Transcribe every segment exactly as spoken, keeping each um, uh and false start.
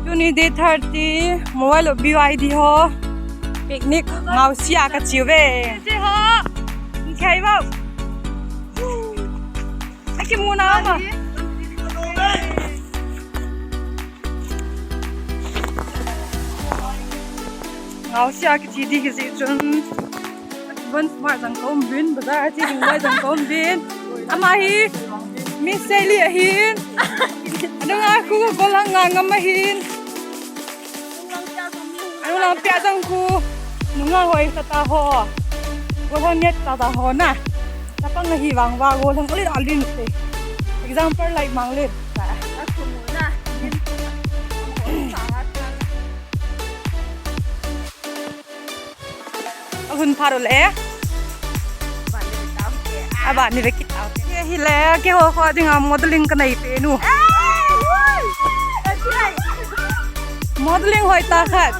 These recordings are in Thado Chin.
Tuni day thirty, mobile B Y D ho. Picnic, Ngaosia kachiu ve. Chi ho. Khai ba. Aki muna ma. Ngaosia kichi di kichi chun. Von smart jang kom bin, bazar chi ding lai jang kom bin. Ama hi, Miss Sally ahin. Anunga khu golang nga ngam ahin. Anunga pia jang khu. Nunga hoi sa ta ho. Golang net ta ta ho na. Tapang na hi vang va golang ulit alin te. Example like Manglin. Ahun pharo le. Aban ni ve kit tau. Ye hi le, keiho kho dinga modeling kanei pe nu. Modeling hoi ta khat.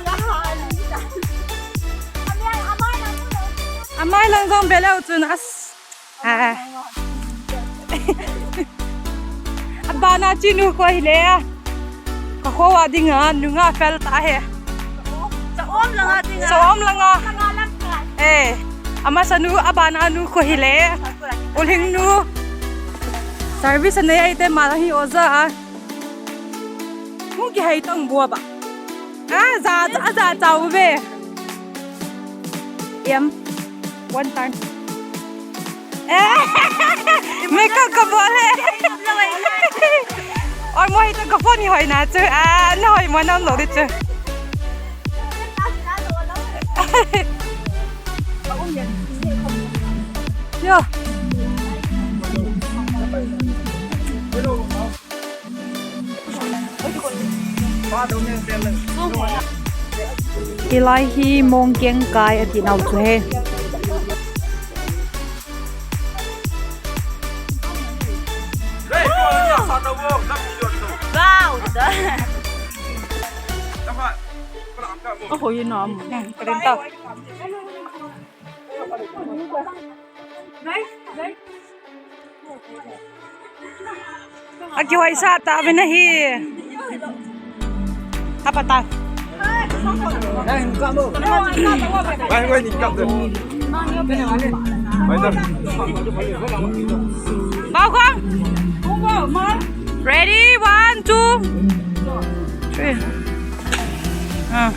Amai lang jong beleu chun as. Ah. Abana chinu ko hile. Ka khowa dinga, nunga fel ta he. Sa om langa dinga. Sa om langa. Langa lang ka. Eh, ama sanu, abana nu ko hile. Uling nu. Service ne ai te mala hi oja. Hung kihei tang bua ba. Ah, ja, ah, ja, ja, ube. Em. One time. Eh, makeup ka bol e. Oi, mo hi to ka phone hi hoi na chu. Ah, na hoi mo na lo di chu. Yo. Hilai hi Mongkeng kai ati nau chu he. Wow. Ahoi nam. Kalenta. Aki hoisa ta ve nahi. Apa ta? Vai, vai, ni kap de. Vai, vai. Bao Kong. Ready, one, two, three. Ah.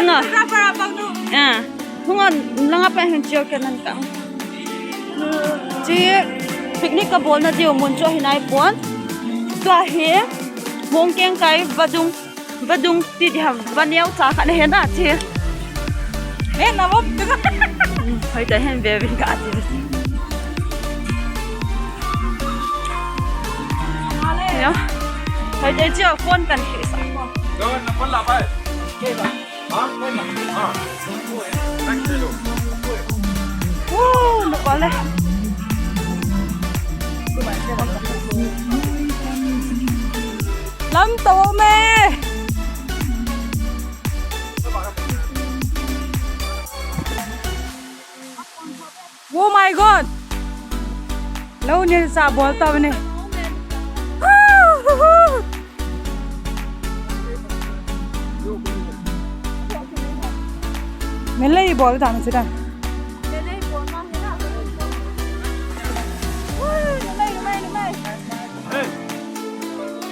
Nga. Ah. Hung on, langa pa hin chiu ke nan ka. Chi picnic ka bol na diu mun chu hi nai pon. Tua hi Mongkeng kai vadung, vadung ti di ham, vaneo cha kha ne he na chi. Eh, na mo. Hoi ta hen be bin ka ti. Ya. Hoi ta chi phone kan ki sa. Go na phone la bai. Ke ba. Lam to me. Oh my God! Lo ni sa bol ta ne. Melei bol ta ne sida.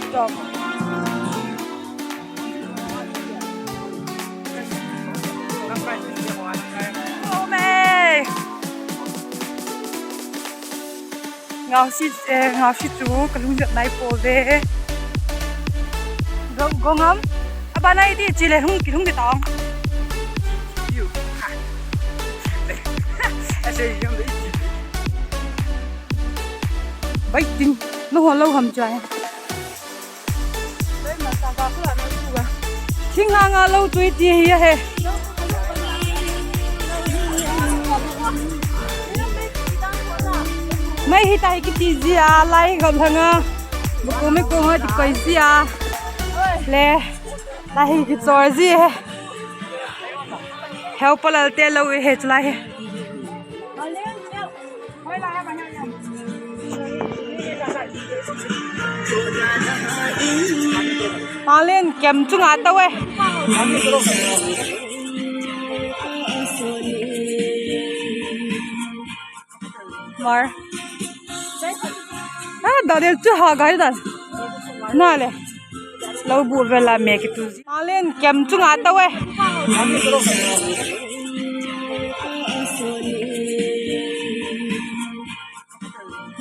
Stop. Ngaosi, eh, ngaosi tu, kalung jat nai po ve. Go, go ngam. Aba nai ti chile hung ki hung ki tong. Bai ting, no ho lo ham chai. Thing nga nga lo tui ti hi a he. Mai hi ta hi kiti ji a, lai gam thanga. Buku me ko ha ti koi ji a. Le, ta hi ki chor ji he. Heu palal te lo he chulai he. Nalen kem chunga tau e. Mar. Ah, Daniel chu ha gai dan. Nale. Lo bu vela me ki tu. Nalen kem chunga tau e.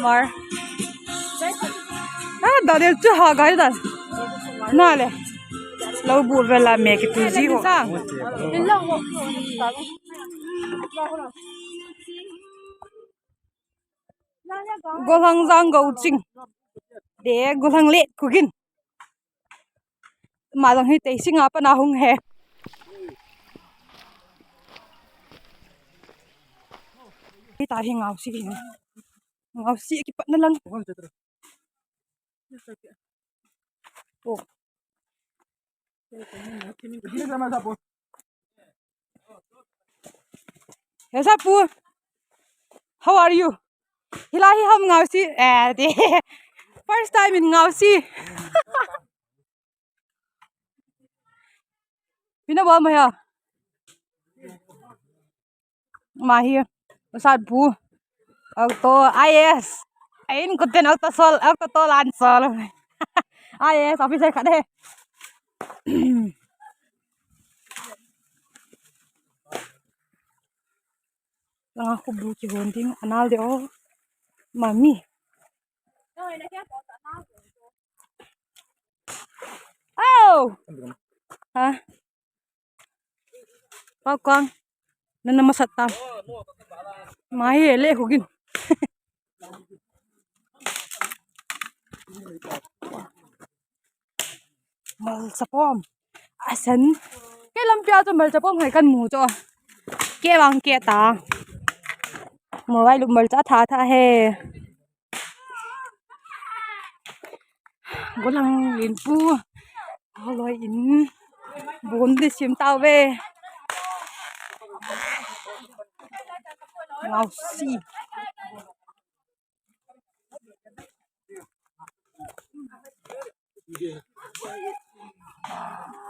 Mar. Ah, Daniel chu ha gai dan. Nale. Lo bu vela me ki tu ji ho. Golang jang go ching. De golang le kugin. Ma jang hi tei singa pana hung he. Hi ta hi ngau si hi. Ngau si ki pat na lang. Oh. Hey, Sapu. How are you? Hilahi ham ngau si. Eh, de. First time in ngau si. Pina bol ma ya. Ma hi, sat bu. Auto, I A S. Ain kuten auto sol, auto tol an sol. I A S officer khat de. Langa khu bu ki hon ding, anal de o. Mami. Oh! Ha? Pau kong. Nana masat tam. Mai le hugin. Malcha pom. Asan. Ke lampi a chu malcha pom hai kan mu chu. Ke vang ke ta. Mo vai lu malcha tha tha he. Golang len pu. Aloi in. Bon de sim tau ve. Ngau si.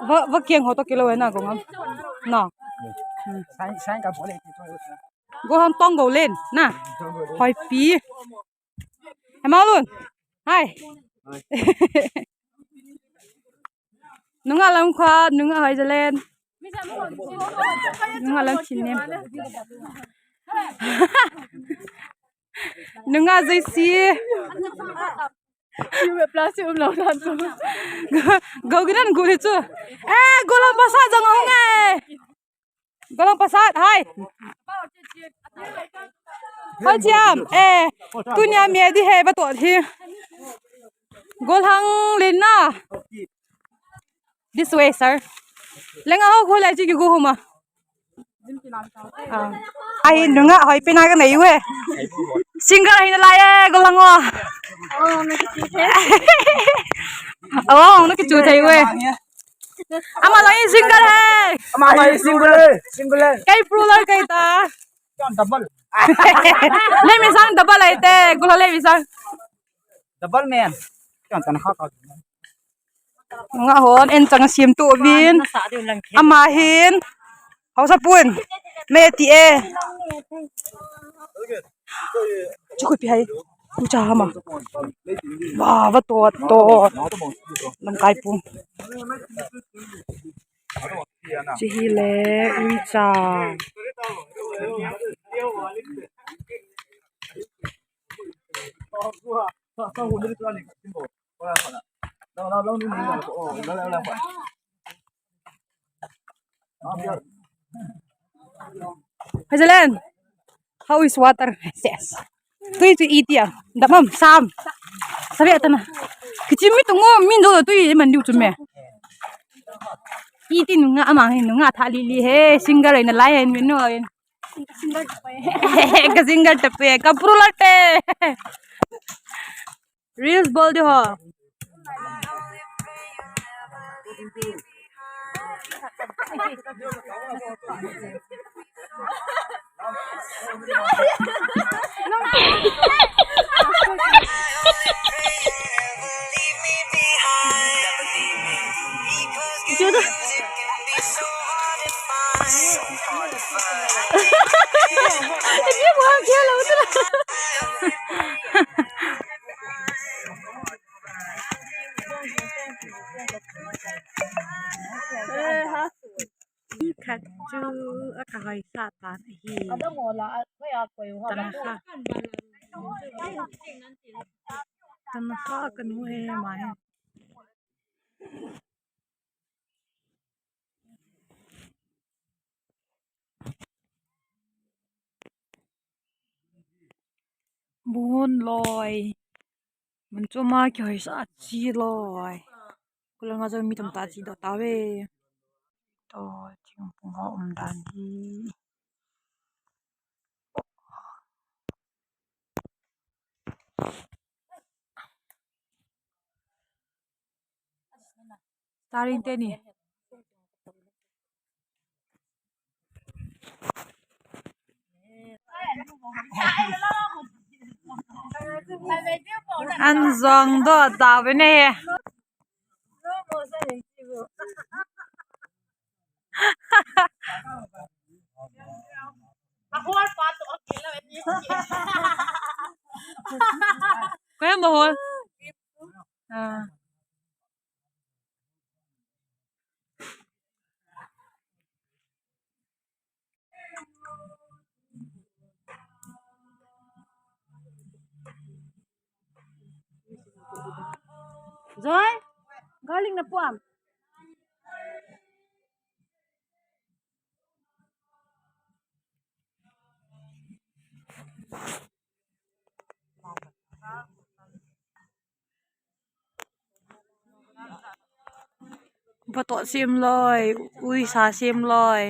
Va, va kiang ho to kilo na go ngam. Na. Sai, sai ka bole ti to. Go han tong go len na. Hoi pi. Hema lun. Hai. Nunga lam kha, nunga hoi jalen. Nunga lam chin nem. Nunga jai si. Plastic um lo dan tu. Go ginan gu le chu. Eh, golang pasat jang hong e. Golang pasat, hai. Hoi chiam, eh. Tunia me di he ba to thi. Golang len na. This way, sir. Lenga ho go lai chi ki go huma. Ah. Ahi nunga hoi pina ka nei ve. Single ahi nalai e, golang o. Oh, na ki chu thei ve. Ama lai single he. Ama lai single he. Single he. Kei pro lai kei ta. Double. Le mi sang double ai te, golang le mi sang. Double man. Kan tan kha ka. Nga hon, en chang sim tu vin. Ama hin. Hausa pun. Me ti e. Chu ko pi hai. Ku cha ma. Ba, va to, to. Lam kai pu. Chi hi le, ui cha. Hazalan, how is water? Yes. Tui chu iti a. Damam, sam. Sabe tana. Kichim mi tungo, min do tui man diu chu me. Iti nunga ama nunga tha li li he, single na lai he, mi no. Ka single tape, ka pro late. Reels bol di ho. Chu tu. Ni buang kia lo tu. Eh, ha. Khat chu a ka hoisah tan ahi. Tama kha. Tama kha ka nu he mai. Bun loi. Mun chu ama kihoisah a chi loi. Kulanga jong mi tamtah chi doh tauve. To, thingphung ho um dan hi. Starring te ni. An jong doh tauve ne. Koi mahol. Ah. Joy, garlic na puam. Batoh sem loi, uisa sem loi.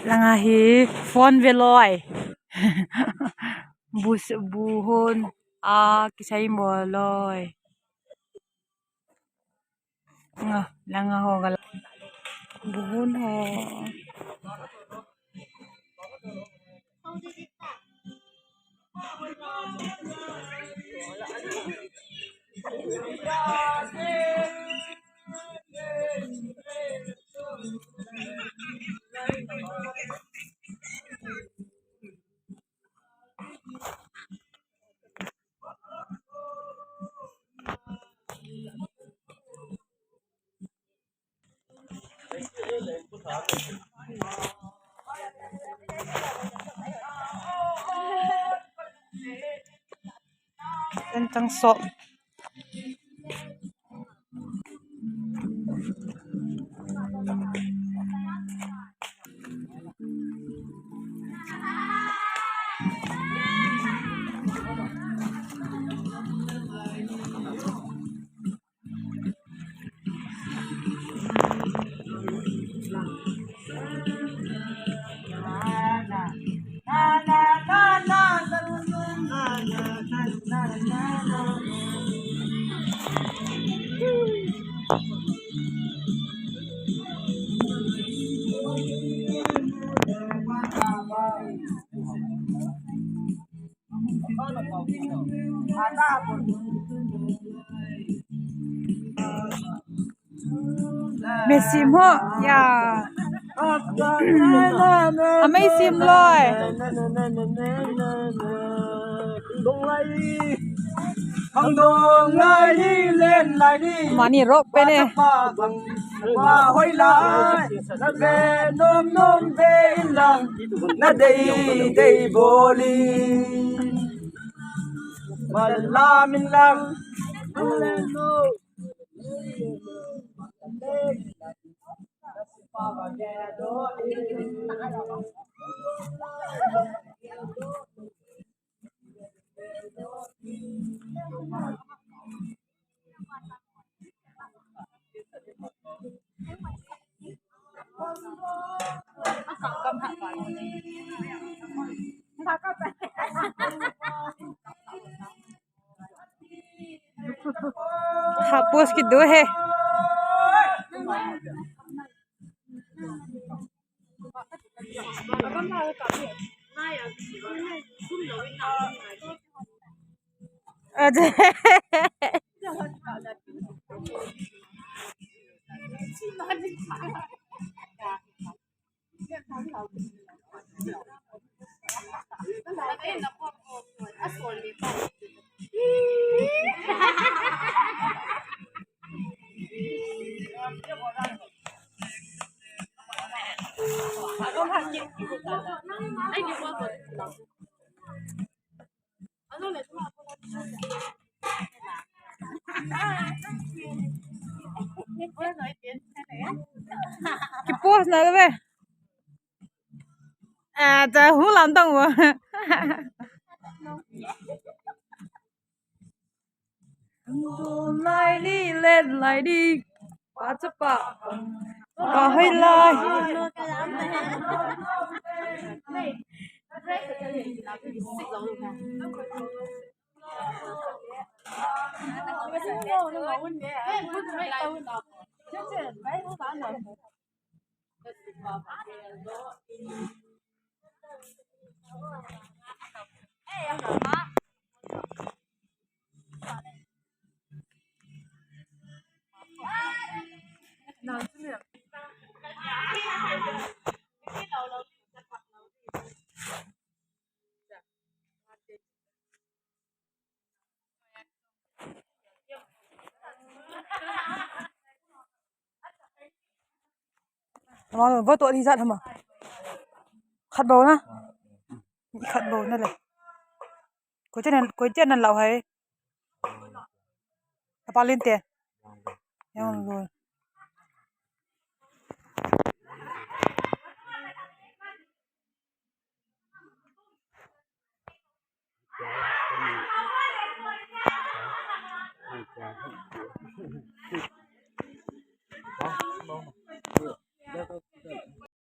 Langa hi phone ve loi. Bu, bu hon a kisai mo loi. Nga, langa ho gal. Bu hon ho. Sen tang so. Messi mo ya. Amei sim loi. Mani rock pe ne. Wa hoi lai, na ve nom nom ve in lang, na dei dei bol in. Malam in lang. Ha, post kit do he. Ade. Ki post na ve. Ah, ta hu lam tang wa. Lai ni, let lai ni. Pa cha pa. Pa hoi lai. Ama lo, vo to ni jat hama. Khat bou na. Khat bou na le. Koi chen, koi chen nan lau hai. Apa lin te. Yang lo.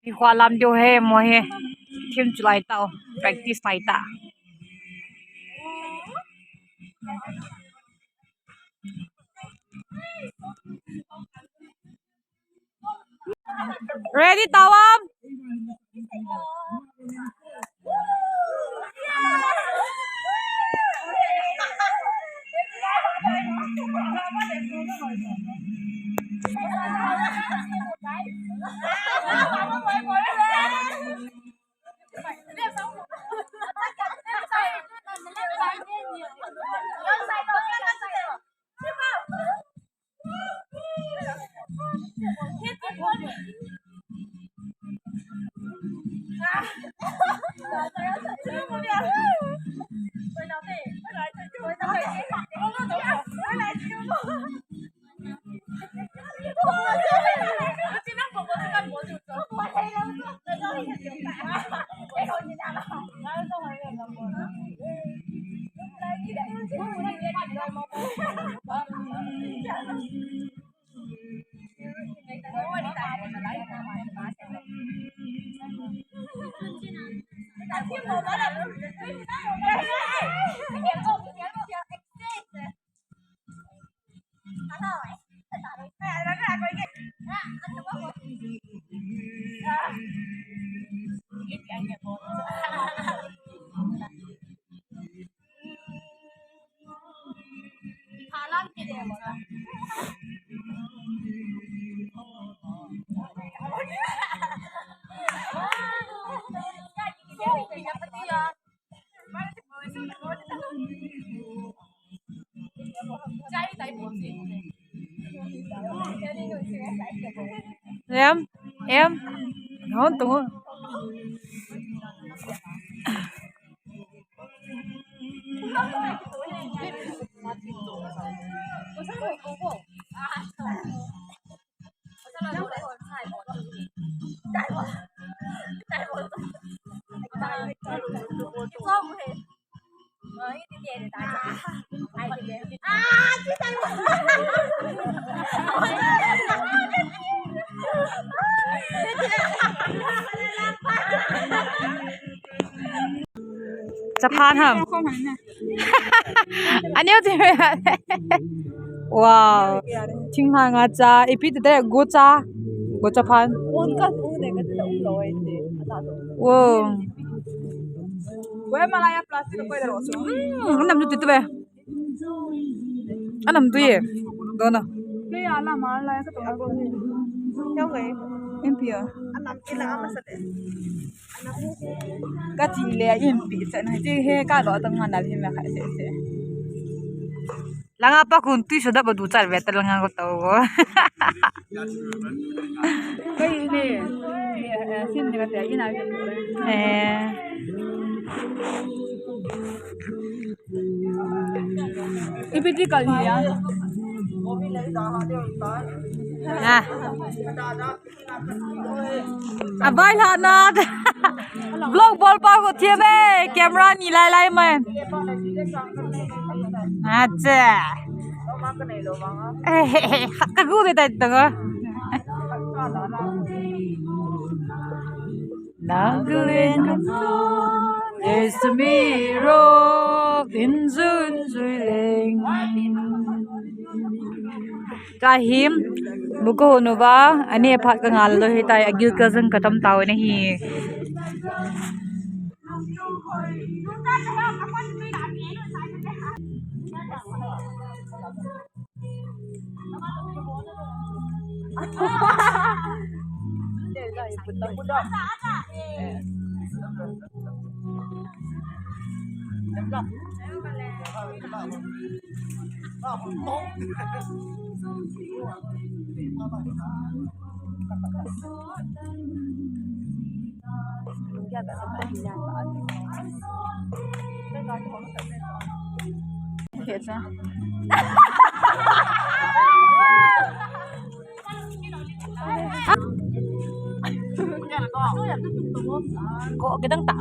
Ni khua lam deu he mo he. Thim chu lai tao. Practice lai ta. Ready, tawam? Em, em, hon tung. Chaphan ham. Aneo ti. Wow. Thinglhang a cha, ipi ti te, gocha. Gocha phan. Wow. Hmm, anam tu tu be. Anam tu ye. Dona. Kei a la ma la ka to ko. Kya gai? Impi a. Anam kila ama sa de. Ka ti le impi sa na ti he ka lo ta ngana le me kha se se. Langa pa kun tui so da ba du char ve ta langa ko to go. Kei le. Sin de ka te ina. Eh. Ipi ti kal hi a. Ah. Abai la na. Vlog bol pa ko thiam e, camera ni lai lai man. Acha. Eh, eh, eh, ka gu de tai tanga. Nagaland, there's a mirror in Zun Zui Leng. Ka him, buko nuba, ani phat ka ngal lo hitai, agil ka jang ka tam tau na hi. Ko kita tak.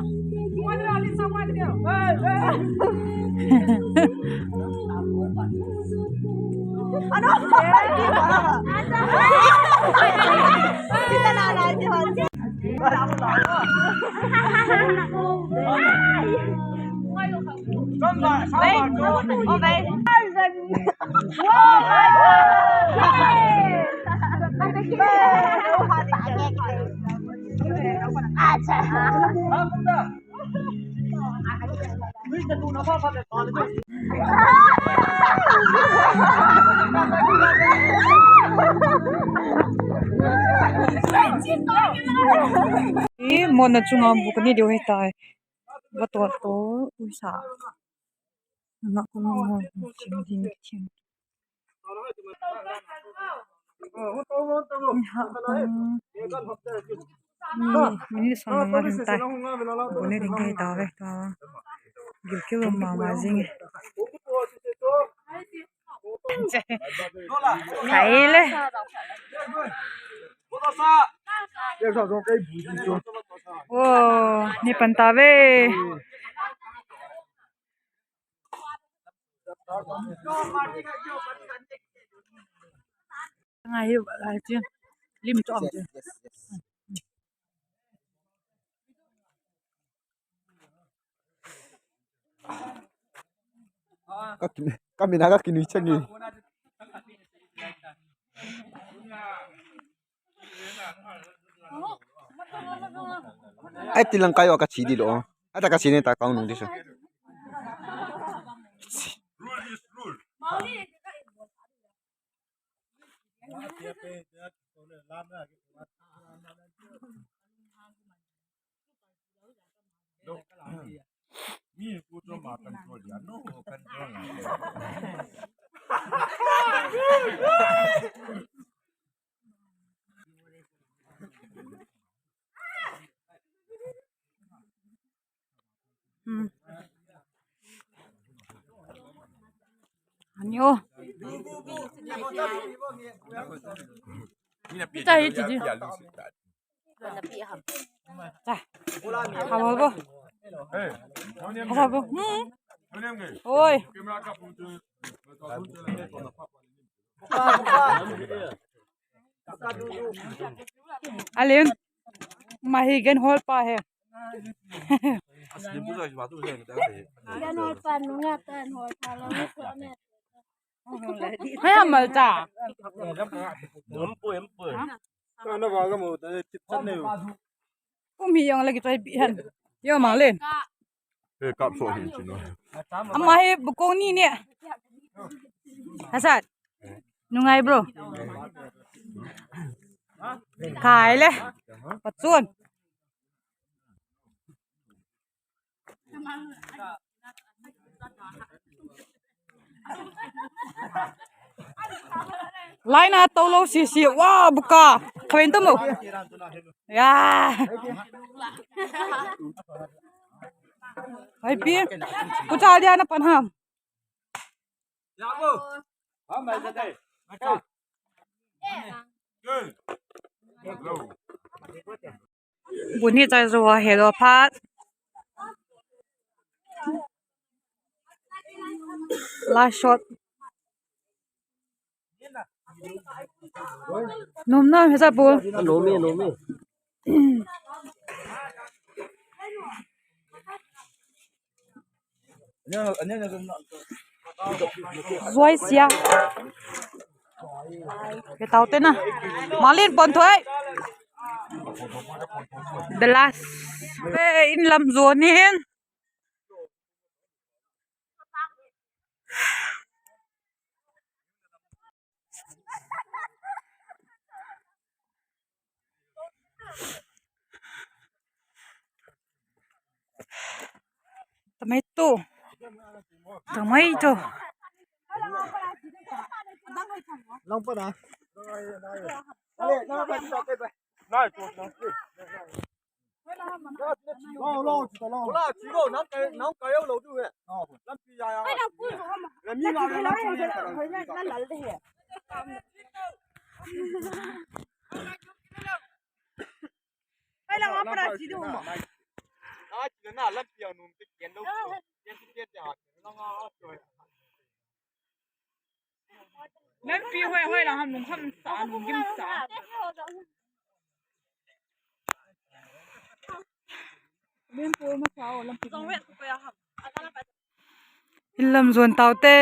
Ih, mona chunga bu kani diu hitai. Vato to, uisa. Nga ko mo, chim ding chim. Ni ha, ni, ni so na ma hin tai. Bune ding kai ta ve ta. Gil kilo ma ma jing. Sai le. Oh, ni pan ta ve. Ngai hi, lai chi. Lim to ang chi. Ka kin, ka mina ka kinui changi. Ai, tilang kayo ka chidi lo. Ata ka chini ta kaung nung diso. Hmm. Anyo. Pita hi tidi. Ta. Habo bo. Habo bo. Hmm. Oi. Alen. Mahi gen hol pa he. Gan hol pa nunga tan hol pa lo ni ko ne. Hai amal ta. Em pu, em pu. Kana ba ga mo ta tip chan ne. Umi yang lagi tai bi han. Yo mang len. He kap so hin chin no. Ama he bukong ni ne. Hasat. Nungai bro. Khai le. Pachun. Laina tolo sisi wa buka. Khawen tumu. Ya. Hai pi. Kucha dia na panham. Bun hi chai zo a, hello phat. Last shot. Nom na, hesa bol. Nom e, nom e. Zoi sia. Ke tau te na. Malin pon thoi. The last. Eh, in lam zo ni hin. Tomato. Tomato. Long pa na. Long, long, long. Wala, chi lo, nang kai, nang kai lo du he. Lampi ya ya. Lampi ya ya. Ai, lang apa dah situ mo? Ah, kita nak lampi yang nung tik yang lo. Yang tik yang ha. Lampi hoi hoi lang ham nung ham sa nung gim sa. Lampi ma sa o lampi. In lam zon tau te.